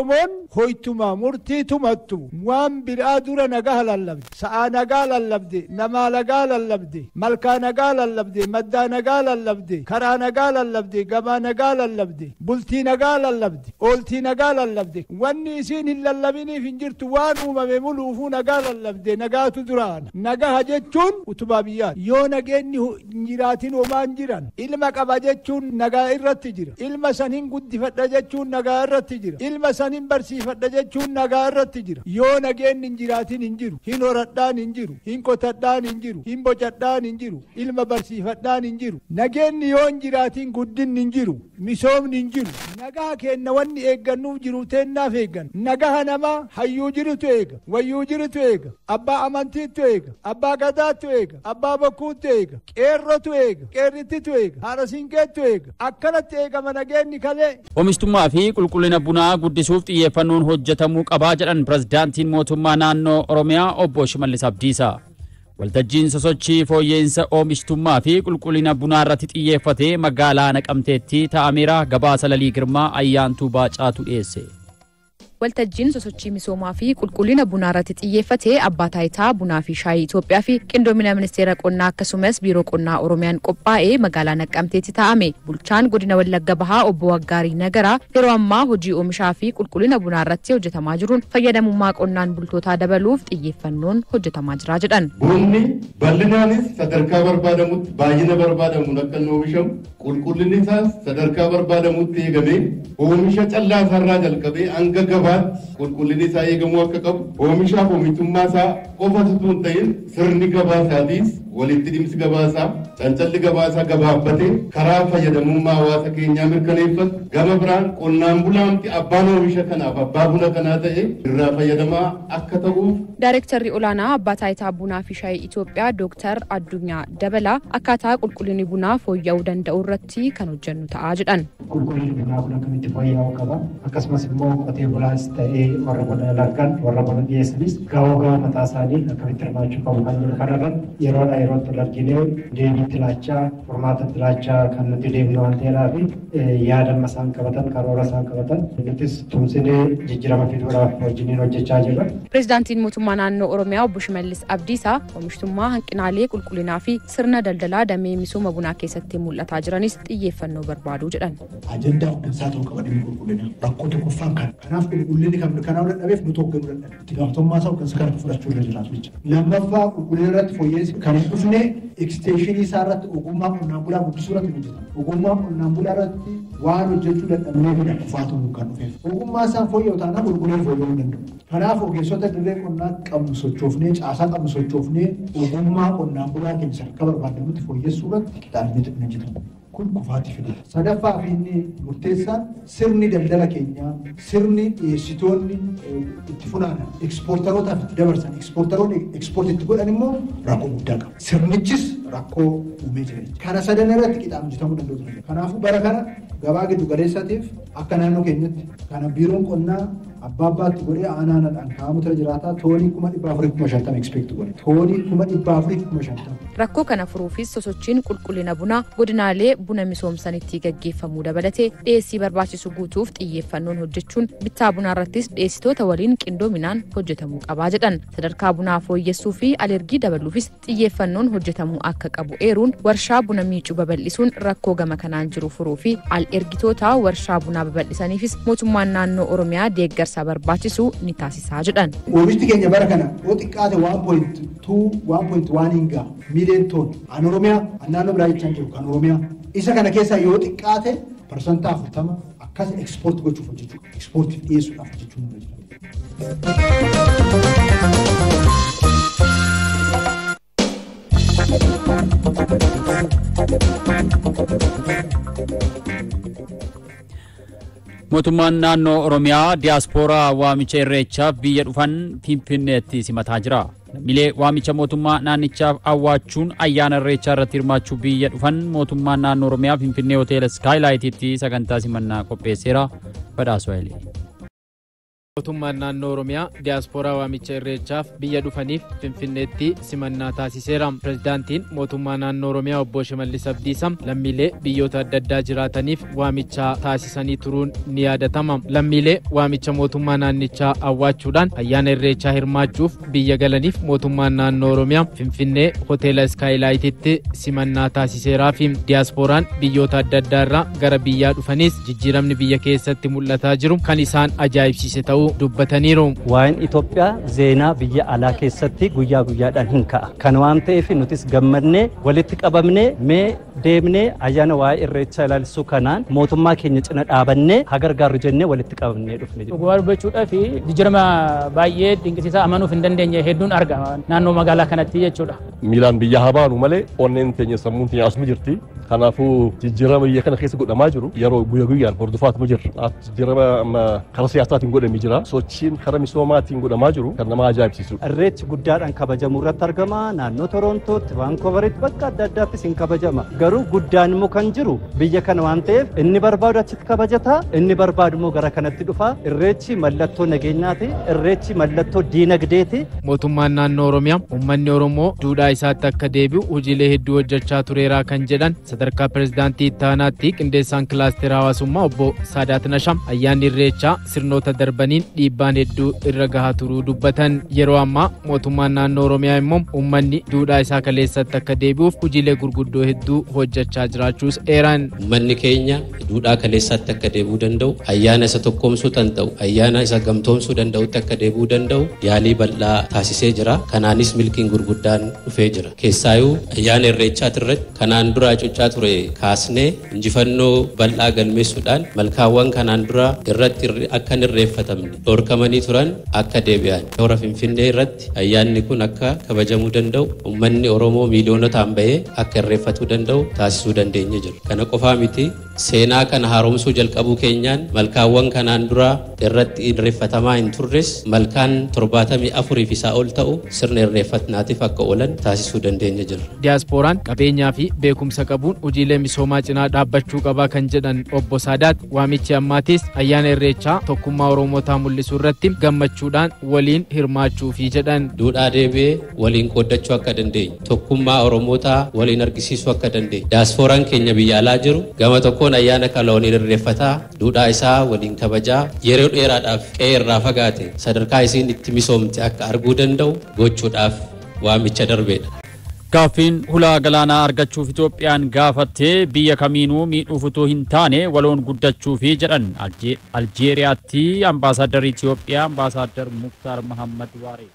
Oromoon hoytuma murtii tumattu waan biraa dura nagaa lallabde, sa'aa nagaa lallabde, namaa nagaa lallabde, malkaa nagaa lallabde, maddaa nagaa lallabde, karaa nagaa lallabde, gabaa nagaa lallabde, bultii nagaa lallabde, ooltii nagaa lallabde. Wanni isiin hin lallabiniif hin jirtu, waan uumame muluufuu nagaa lallabde, nagaatu duraana. Nagaha jechuun utubaa biyyaati. Yoo nageenyi hin jiraatin homaan jiran. Ilma qaba jechuun nagaa irratti jira. Ilma san hin guddifadha jechuun nagaa irratti jira. Ilma san hin barsiifadha jechuun nagaa irratti jira. Yoo nageenyi hin jiraatin hin jiru. Hin horadhaan hin jiru. Hin qotadhaan hin jiru. Hin bocadhaan hin jiru. Ilma barsiifadhaan hin jiru. Nageenyi yoo hin jiraatin guddinni hin jiru. Misoomni hin jiru. Nagaa kenna wanni eeggannuuf jiru teennaaf eeggan. Nagaha namaa hayyuu jirutu eega. Wayyuu jirutu eega. Abbaa amantiitu eega. Abbaa gadaatu eega. Abbaa bokkuutu eega. Qeerrotu eega. Qeerrittitu eega. Haadha siinqeetu eega. Akkanatti eegama nageenyi kalee. Oomishtummaa fi qulqullina bunaa guddisuuf xiyyeeffannoon hojjetamuu qabaa jedhan pirezidaantiin mootummaa naannoo Oromiyaa obbo Shimallis Abdiisaa. Waltajjiin sosochii fooyya'insa oomishtummaa fi qulqullina bunaa irratti xiyyeeffatee magaalaa Naqamteetti taa'ameera. Gabaasa Lalii Girmaa Ayyaantuu Baacaatu dhiyeesse. Waltajjiin sosochii misoomaa fi qulqullina bunaa irratti xiyyeeffatee Abbaa Taayitaa Bunaa fi Shaayii Itoophiyaa fi qindoomina Ministeera Qonnaa akkasumas Biiroo Qonnaa Oromiyaan qophaa'ee magaalaa Naqqamteetti taa'ame. Bulchaan godina Wallagga Bahaa obbo Waggaarii Nagaraa yeroo ammaa hojii oomishaa fi qulqullina bunaa irratti hojjetamaa jiruun fayyadamummaa qonnaan bultootaa dabaluuf xiyyeeffannoon hojjetamaa jira jedhan. Bunni bal'inaanis sadarkaa barbaadamutti, baay'ina barbaadamuun akka inni oomishamu, qulqullinni isaas sadarkaa barbaadamutti eegamee, oomisha callaa isaarraa jalqabee hanga gabaatti qulqullinni isaa eegamuu akka qabu, oomishaaf oomishtummaa isaa qofa osoo hin ta'in sirni gabaa isaatiis, walitti dhimsi gabaa isaa, cancalli gabaa isaa gabaabbatee karaa fayyadamummaa hawaasa keenyaa mirkaneeffatu, gama biraan qonnaan bulaamti abbaan oomisha kanaaf abbaa buna kanaa ta'e irraa fayyadamaa akka ta'uuf. Daayirektarri olaanaa Abbaa Taayitaa Bunaa fi Shaayii Itoophiyaa Dooktar Addunyaa Dabalaa akkaataa qulqullinni bunaa fooyya'uu danda'u irratti kan hojjennu ta'a jedhan. Qulqullinni bunaa kun akkamitti fooyya'uu qaba? Akkasumas immoo qotee bulaas ta'ee warra buna largan, warra buna dhiyeessanis gahoo gahoo mataa isaanii akkamitti hirmaachuu qabu kan jedhu kanarratti yeroodhaa yerootti wal arginee deebiitti laachaa, furmaatatti laachaa kan nuti deemnu waan ta'eedhaaf, yaada amma isaan qabatan, karoora isaan qabatan nutis tumsinee jijjiirama fiduudhaaf wajjiniin hojjechaa jirra. Pireezidaantiin mootummaa naannoo Oromiyaa obbo Shimallis Abdiisaa oomishtummaa, hanqinaalee qulqullinaa fi sirna daldalaa damee misooma bunaa keessatti mul'ataa jiranis xiyyeeffannoo barbaadu jedhan. Ajandaa hooggansaa ta'uu qaba dhimmi qulqullinaa. Rakkoo tokkoffaan kana. Kanaaf qulqullinni kan mirkanaa'uu dadhabeef nuti hoogganuu dadhabe. Itti gaafatamummaa isaa hooggansa kana fudhachuu irra jiraatu jechuudha. Lammaffaa, qulqullina irratti fooyya'insi kan hin dhufne eksteeshinii isaa irratti, ogummaa qonnaan bulaa guddisuu irratti hojjetama. Ogummaa qonnaan bulaa irratti waan hojjechuu dadhabneefidha kufaatuun kan dhufeef. Ogummaa isaan fooyya'u taanaan qulqullina fooyya'uu hin danda'u. Kanaaf ogeessota dirree qonnaa qabnu sochoofnee, caasaa qabnu sochoofnee, ogummaa qonnaan bulaa keenya sadarkaa barbaadamutti fooyyessuu irratti qixaanee hojjetamu. Kun kufaatii fide. Sadaffaa fi inni murteessaan sirni daldala keenyaa, sirni dhiyeessitoonni itti funaanan, ekspoortarootaaf itti dabarsan, ekspoortaroonni ekspoortii itti godhan immoo rakkoo guddaa qaba. Sirnichis rakkoo uumee jira. Kana sadan irratti qixaan hojjetamuu danda'u ture. Kanaafuu bara kana gabaa giddu galeessaatiif akka naannoo keenyatti kana biiroon qonnaa abbaa abbaatti godhee aanaa aanaadhaan kaa'amu tura jiraataa toonii 450,000 expect godhe. Toonii 450,000. Rakkoo kana furuufis sosochiin qulqullina bunaa godinaalee buna misoomsanitti gaggeeffamuu dabalatee dhiyeessii barbaachisu guutuuf xiyyeeffannoon hojjechuun, bittaa bunaa irrattis dhiyeessitoota waliin qindoominaan hojjetamuu qabaa jedhan. Sadarkaa bunaa fooyyessuu fi alergii dabaluufis xiyyeeffannoon hojjetamuu akka qabu eeruun, warshaa buna miicuu babal'isuun rakkoo gama kanaan jiru furuu fi al-ergitoota warshaa bunaa babal'isaniifis mootummaan naannoo Oromiyaa deeggarsa barbaachisu ni taasisaa jedhan. Oomishni keenya bara kana yoo xiqqaate 1.2, 1.1 hin gaha miiliyoon toon. An Oromiyaa, an naannoo biraa jechaa jiru, kan Oromiyaa. Isa kana keessaa yoo xiqqaate 40% akkas ekspoortii gochuuf hojjechuu, ekspoortiif dhiyeessuudhaaf hojjechuu nurra jira. Mootummaan naannoo Oromiyaa diyaaspooraa waamicha Irreechaaf biyya dhufan Finfinneetti simataa jira. Lammiilee waamicha mootummaa naannichaaf awwaachuun ayyaana Irreechaa irratti hirmaachuu biyya dhufan mootummaan naannoo Oromiyaa Finfinnee hoteela Iskaayilaayitiitti sagantaa simannaa qopheesseera. Badhaasoo Hayilee. Mootummaan naannoo Oromiyaa diyaaspooraa waamicha Irreechaaf biyya dhufaniif Finfinneetti simannaa taasiseera. Pireezidaantiin mootummaa naannoo Oromiyaa obbo Shimallis Abdiisaa lammiilee biyyoota adda addaa jiraataniif waamicha taasisanii turuun ni yaadatama. Lammiilee waamicha mootummaa naannichaa awwaachuudhaan ayyaana Irreechaa hirmaachuuf biyya galaniif mootummaan naannoo Oromiyaa Finfinnee hoteela Iskaayilaayititti simannaa taasiseeraa fi diyaaspooraan biyyoota adda addaa irraa gara biyyaa dhufanis jijjiiramni biyya keessatti mul'ataa jiru kan isaan ajaa'ibsiise ta'uu dubbataniiru. Waa'een Itoophiyaa zeenaa biyya alaa keessatti guyyaa guyyaadhaan hin ka'a. Kan waan ta'eef nutis gammannee walitti qabamnee mee deemnee ayyaana waa'ee Irreechaa ilaalchisuu kanaan mootummaa keenya cina dhaabannee haa gargaarru jennee walitti qabamnee dhufne. Dhugaa dubbachuudhaaf jijjiirama baay'ee dinqisiisaa amanuuf hin dandeenye hedduun argama naannoo magaalaa kanatti jechuudha. Miilaan biyya haa baanu malee onneen teenya sammuun teenya asuma jirti. Kanaafuu jijjiirama biyya kana keessa godhamaa jiru yeroo guyyaa guyyaan hordofaatuma jirra. Jijjiirama amma karaa siyaasaatiin godhamee jira. Sochiin karaa misoomaatiin godhamaa jiru kan nama ajaa'ibsiisu. Irreechi guddaadhaan kabajamu irratti argama. Naannoo Torontootti, Vaankooveritti bakka adda addaattis hin kabajama. Garuu guddaan immoo kan jiru biyya kana waan ta'eef inni barbaadu achitti kabajata, inni barbaadu immoo gara kanatti dhufa. Irreechi mallattoo nageenyaati. Irreechi mallattoo diinagdeeti. Mootummaan naannoo Oromiyaa uummanni Oromoo duudhaa isaatti akka deebi'u hojiilee hedduu hojjechaa tureeraa kan jedhan sadarkaa pireezidaantii itti aanaatti qindeessaan kilaastera hawaasummaa obbo Saadaat Nasham ayyaanni Irreechaa sirnoota darbaniin dhiibbaan hedduu irra gahaa turuu dubbatan. Yeroo ammaa mootummaan naannoo Oromiyaa immoo uummanni duudhaa isaa kaleessatti akka deebi'uuf hojiilee gurguddoo hedduu hojjechaa jiraachuus eeran. Uummanni keenya duudhaa kaleessatti akka deebi'uu danda'u, ayyaana isa tokkoomsuu danda'u, ayyaana isa gamtoomsuu danda'utti akka deebi'uu danda'u yaalii bal'aa taasisee jira. Kanaanis milkiin gurguddaan dhufee jira. Keessaayuu ayyaana Irreechaati irratti kanaan dura hacuuccaa ture kaasnee injifannoo bal'aa galmeessuudhaan malkaawwan kanaan dura irratti akka hin irreeffatamne dhorkamanii turan akka deebi'an toora Finfinnee irratti ayyaanni kun akka kabajamuu danda'u uummanni Oromoo miiliyoonotaan bahee akka irreeffatuu danda'u taasisuu dandeenye jira. Kana qofaa miti, seenaa kana haaromsuu jalqabuu keenyaan malkaawwan kanaan dura irratti irreeffatamaa hin turres malkaan 74 fi isaa ol ta'u sirna irreeffatnaatiif akka oolan taasisuu dandeenye jira. Diyaaspooraan qabeenyaa fi beekumsa qabuun hojiilee misoomaa cinaa dhaabbachuu qabaa kan jedhan obbo Saadaat waamichi ammaatis ayyaana Irreechaa tokkummaa Oromootaa mul'isuu irratti gammachuudhaan waliin hirmaachuufi jedhan. Duudhaa deebi'ee waliin qooddachuu akka dandeenyu, tokkummaa Oromootaa waliin argisiisuu akka dandeenyu, diyaaspooraan keenya biyya alaa jiru gama tokkoon ayyaana kana waliin irreeffataa, duudhaa isaa waliin kabajaa, yeroo dheeraadhaaf qe'ee irraa fagaate sadarkaa isiin itti misoomte akka arguu danda'u gochuudhaaf waamicha darbeedha. Gaaffiin hulaa galaanaa argachuuf Itoophiyaan gaafattee biyya kamiinuu miidhuuf utuu hin taane waloon guddachuufi jedhan Aljeeriyaatti ambaasaaddarri Itoophiyaa Ambaasaadar Muktaar Mahammad Waaree.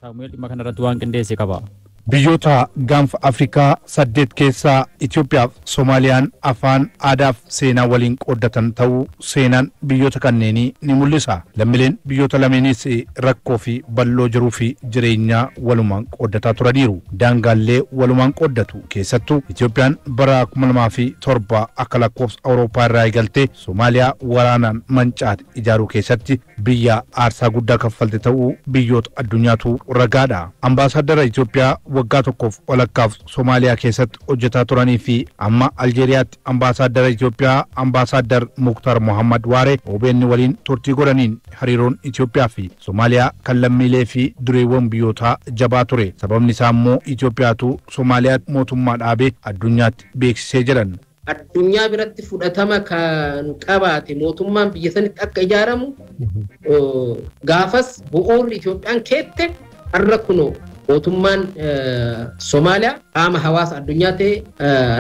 Saamu'eel dhimma kanarratti waan qindeesse qaba. Biyyoota gaanfa Afrikaa 8 keessaa Itoophiyaaf Soomaaliyaan afaan, aadaaf seenaa waliin qooddatan ta'uu seenaan biyyoota kanneenii ni mul'isa. Lammiileen biyyoota lameenis rakkoo fi bal'oo jiruu fi jireenyaa walumaan qooddataa turaniiru. Daangaallee walumaan qooddatu. Keessattuu Itoophiyaan bara 2007 akka lakkoofsa Awurooppaa irraa eegaltee Soomaaliyaa waraanaan mancaate ijaaruu keessatti biyya aarsaa guddaa kaffalte ta'uu biyyoota addunyaatu ragaadha. Ambaasaadara Itoophiyaa waggaa tokkoof walakkaaf Soomaaliyaa keessatti hojjetaa turanii fi amma Aljeeriyaatti ambaasaadara Itoophiyaa Ambaasaadar Muktaar Mohammad Waaree OBN waliin turtii godhaniin hariiroon Itoophiyaa fi Soomaaliyaa kan lammiilee fi dureewwan biyyootaa jabaa ture. Sababni isaa immoo Itoophiyaatu Soomaaliyaatti mootummaa dhaabee addunyaatti beeksisee jedhan. Addunyaa biratti fudhatama kan qabaate mootummaan biyya sanitti akka ijaaramu gaafas bu'uurri Itoophiyaan keette har'a kunoo mootummaan Soomaaliyaa qaama hawaasa addunyaa ta'e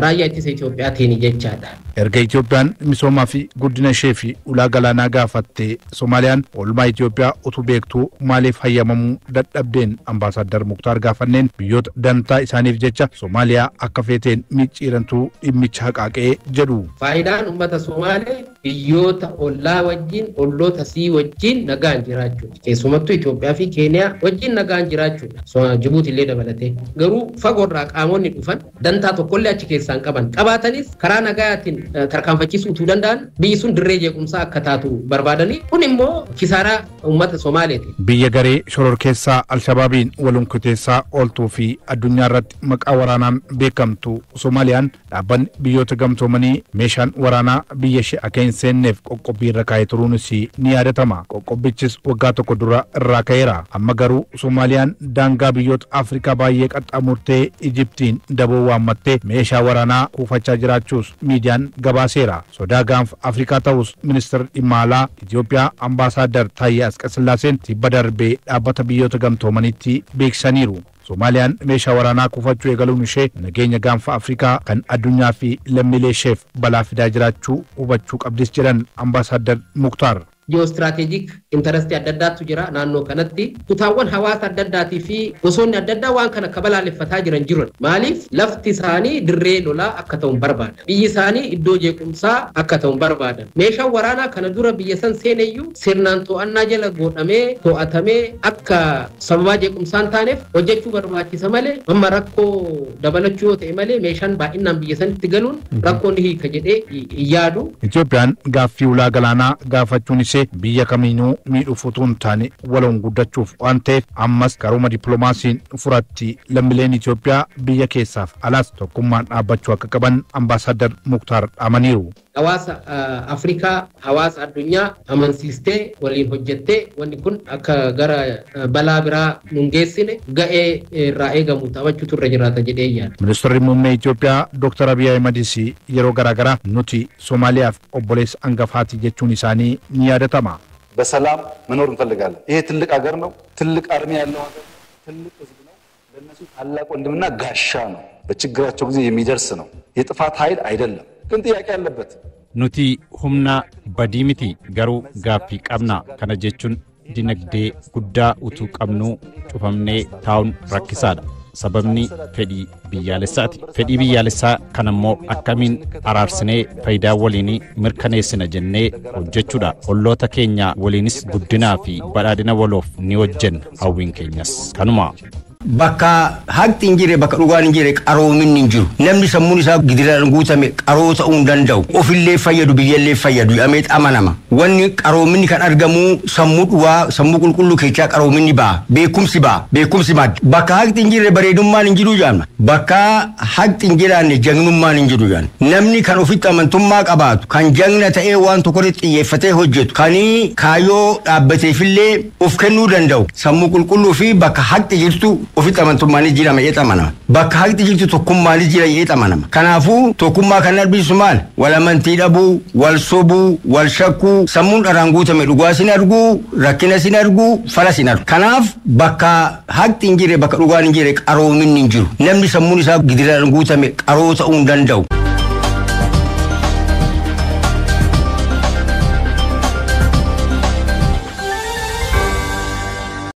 raayyaa ittisa Itoophiyaatiin jechaadha. Erga Itoophiyaan misoomaa fi guddina ishee fi ulaa galaanaa gaafatte Soomaaliyaan oolmaa Itoophiyaa utuu beektuu maaliif hayyamamuu dadhabdeen Ambaasaadar Muktaar gaafanneen biyyoota dantaa isaaniif jecha Soomaaliyaa akka feeteen micciirantuu dhimmicha haqaaqee jedhu. Faayidaan uummata Soomaalee biyyoota ollaa wajjin, olloota sii wajjin nagaan jiraachuudha. Keessumattuu Itoophiyaa fi Keeniyaa wajjin nagaan jiraachuudha. Jibuuti illee dabalatee. Garuu fagoorraa qaamonni dhufan dantaa tokkollee achi keessaan qaban. Qabaatanis karaa nagayaatiin tarkaanfachiisuu utuu danda'an biyyi sun dirree jeequmsaa akka taatu barbaadanii kun immoo kisaaraa uummata Somaaleeti. Biyya garee shororkeessaa Alshabaabiin walunkuteessaa ooltuu fi addunyaa irratti maqaa waraanaan beekamtu Soomaaliyaan dhaabbanni biyyoota gamtoomanii meeshaan waraanaa biyya ishee akka hin seenneef qoqqobbii irra kaa'ee turuunis ni yaadatama. Qoqqobbichis waggaa tokko dura irraa ka'eera. Amma garuu Soomaaliyaan daangaa biyyoota Afrikaa baay'ee qaxxaamurtee Ijiptiin daboo waammattee meeshaa waraanaa kuufachaa jiraachuus miidiyaan gabaaseera. Sodaa gaanfa Afrikaa ta'us ministeerri dhimma alaa Itoophiyaa Ambaasaaddar Taayyee Asqasillaaseen tibba darbee dhaabbata biyyoota gamtoomanitti beeksisaniiru. Soomaaliyaan meeshaa waraanaa kuufachuu eegaluun ishee nageenya gaanfa Afrikaa kan addunyaa fi lammiilee isheef balaa fidaa jiraachuu hubachuu qabdis jedhan Ambaasaaddar Muktaar. Geostrategic interest adda addaatu jira naannoo kanatti. Kutaawwan hawaasa adda addaatii fi gosoonni adda addaa waan kana kabalaaleffataa jiran jiran. Maaliif lafti isaanii dirree lolaa akka ta'u hin barbaadan. Biyyi isaanii iddoo jeequmsaa akka ta'u hin barbaadan. Meeshaan waraanaa kana dura biyya san seeneyyuu sirnaan to'annaa jala godhamee to'atamee akka sababaa jeequmsaa hin taaneef hojjechuu barbaachisa malee amma rakkoo dabalachuu yoo ta'e malee meeshaan baay'inaan biyya sanitti galuun rakkoo ni hiika jedhee hin yaadu. Itoophiyaan gaaffii ulaa galaanaa gaafachuun ishee biyya kamiinuu miidhuuf utuu hin taane waloon guddachuuf waan ta'eef ammas karuma dippiloomaasiin furatti lammiileen Itoophiyaa biyya keessaaf alaas tokkummaan dhaabbachuu akka qaban Ambaasaaddar Muktaar dhaamaniiru. Hawaasa Afrikaa, hawaasa addunyaa amansiistee waliin hojjettee wanni kun akka gara balaa biraa nun geessine ga'ee irraa eegamu taphachuutu irra jiraata jedhee yaada. Ministeerri muummee Itoophiyaa Dr. Abiy Ahimadis yeroo garaagaraa nuti Somaaliyaaf obboleessa hangafaati jechuun isaanii ni yaadatama. በሰላም መኖር እንፈልጋለን። ይሄ ትልቅ ሀገር ነው። ትልቅ አርሚ ያለው ሀገር ነው። ትልቅ ህዝብ ነው። ለነሱ ታላቅ ወንድምና ጋሻ ነው። በችግራቸው ጊዜ የሚደርስ ነው። የጥፋት ኃይል አይደለም። ግን ጥያቄ አለበት። Nuti humna badii miti garuu gaaffii qabna. Kana jechuun dinagdee guddaa utuu qabnuu cufamnee taa'uun rakkisaadha. Sababni fedhii biyyaalessaati. Fedhii biyyaalessaa kanammoo akkamiin araarsinee faayidaa waliinii mirkaneessina jennee hojjechuudha. Olloota keenya waliinis guddinaa fi badhaadhina waloof ni hojjenna. Hawwiin keenyas kanuma. Bakka haqni hin jirre, bakka dhugaan hin jirre qaroominni hin jiru. Namni sammuun isaa gidiraan guutame qaroo ta'uu hin danda'u. Ofillee fayyadu biyyallee fayyadu jedhamee amanama. Wanni qaroominni kan argamu sammuu dhugaa sammuu qulqulluu keessaa qaroominni ba'a. Beekumsi ba'a. Beekumsi madda. Bakka haqni hin jirre bareedummaan hin jiru jedhama. Bakka haqni hin jiraanne jagnummaan hin jiru jedhama. Namni kan ofitti amantummaa qabaatu, kan jagna ta'ee waan tokkorratti xiyyeeffatee hojjetu, kan kaayyoo dhaabbateefillee of kennuu danda'u. Sammuu qulqulluu fi bakka haqni jirtu ofitti amantummaanis jira jedhee amanama. Bakka haqni jirtu tokkummaanis jira jedhee amanama. Kanaafuu tokkummaa kan arbisu maal? Wal amantii dhabuu, wal sobuu, wal shakkuu, sammuun dharaan guutame dhugaa sin arguu, rakkina sin arguu, fala sin argu. Kanaaf bakka haqni hin jirre, bakka dhugaan hin jirre qaroominni hin jiru. Namni sammuun isaa gidiraan guutame qaroo ta'uu hin danda'u.